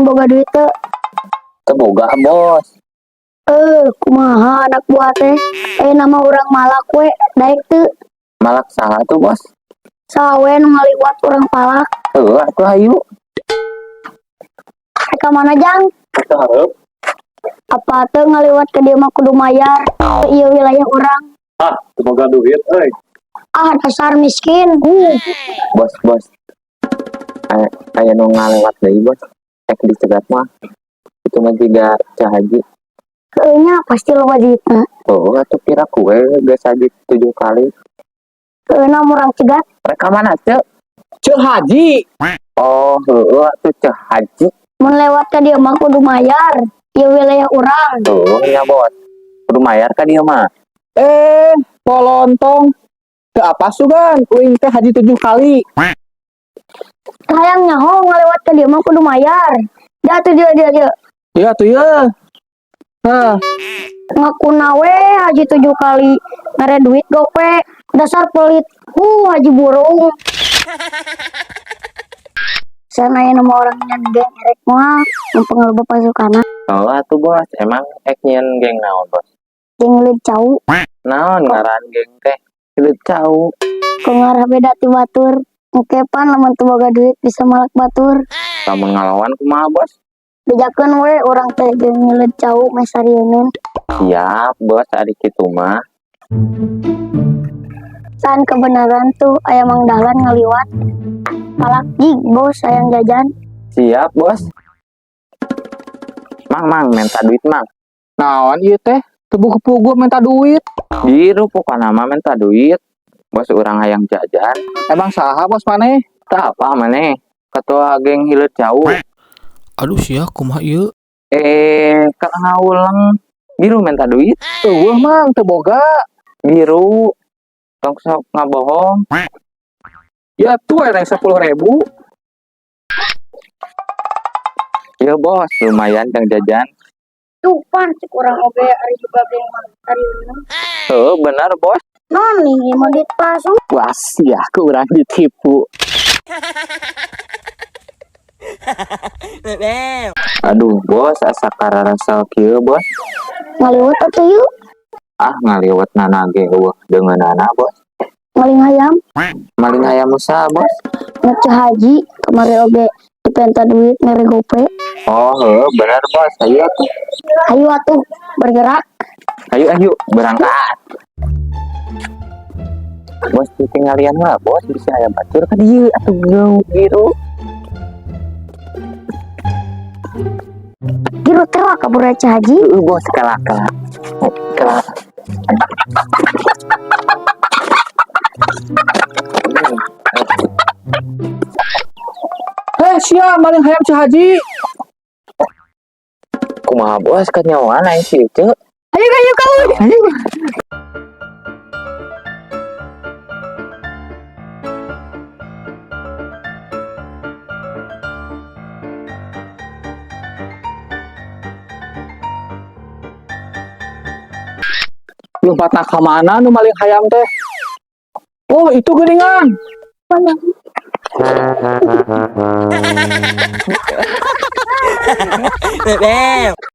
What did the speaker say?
Sugan boga duit teu? Teu boga, bos. Kumaha anak buah teh? Nama urang malak we, daek teu? Malak saha tuh, bos? Saha we nu ngaliwat urang palak. Heuh, atuh hayu. Rek ka mana, Jang? Teu hareup. Apa teu ngaliwat ke dieu mah kudu mayar? Ieu wilayah urang. Ah, teu boga duit euy. Ah, dasar miskin. Bos, bos. Aya, aya nu ngalewat deui, bos. Ek dicegat mah. Itu mah jiga Ceu Haji. Keunya pasti loba duitna. Oh, atuh piraku we geus haji 7 kali. Keuna urang cegat. Rek ka mana, Ceu? Ceu Haji. Oh, heueuh atuh Ceu Haji. Mun lewat ka dieu mah kudu mayar. Ieu wilayah urang. Tuh, nya bos. Kudu mayar ka dieu mah. Polontong. Teu apa sugan, uing teh haji 7 kali. Hayang nyaho ngalewat ka dieu mah kudu mayar. Da tuh dia dia dia. Iya tuh ya. Nah, Ngakuna we haji 7 kali. Mere duit gope. Dasar pelit. Haji burung. Sana aya nama orang nyan geng erek mah mempengaruhi pasukanna. Oh, atuh bos, emang ek nyieun geng naon, bos? Geng leud cau. Naon ngaran geng teh? Leud cau. Ku ngarah beda ti batur. Engke pan lamun teu boga duit bisa malak batur. Lamun ngalawan kumaha, bos? Bejakeun we urang teh geng leud cau meh sarieun. Siap, bos, ari kitu mah. San kebenaran tuh aya Mang Dahlan ngaliwat. Palak jig bos sayang jajan. Siap, bos. Mang, mang, minta duit, mang. Naon ieu teh? Teu puguh minta duit. Biru pokokna mah minta duit. Bos urang hayang jajan. Emang saha bos maneh? Tah apa maneh? Ketua geng hileut cau. Aduh sia kumaha ieu? Kalau ngawulang biru minta duit. Eueuh mang teu boga. Biru. Tong sok ngabohong. Ya tuh ada yang 10.000. Iya bos, lumayan kang jajan. Tuh pan cek urang oge ari juga geng mah sarieun. Heuh, bener bos. Non nih mau duit palsu. Wah, sia ku urang ditipu. Aduh bos, asa kararasal kieu bos. Ngaliwat atuh yuk. Ah, ngaliwat nana ge eueuh deungeunana bos. Maling hayam. Maling hayam usaha bos. Ngece haji kemarin oge dipenta duit mere gope. Oh, heuh, bener bos. Ayo atuh. Ayo atuh bergerak. Ayo ayo berangkat. Bos ditinggalian lah bos, bisa aya batur ka dieu atuh geu biru. Biru terak kabur Ceu Haji. Heuh bos, kalah kalah. Kalah. Sia maling hayam Ceu Haji. Kumaha bos kanyawaan aing si Ece. Ayo ayo kamu. Ayo. Lompatna ka mana nu maling hayam teh? Oh, itu geuningan.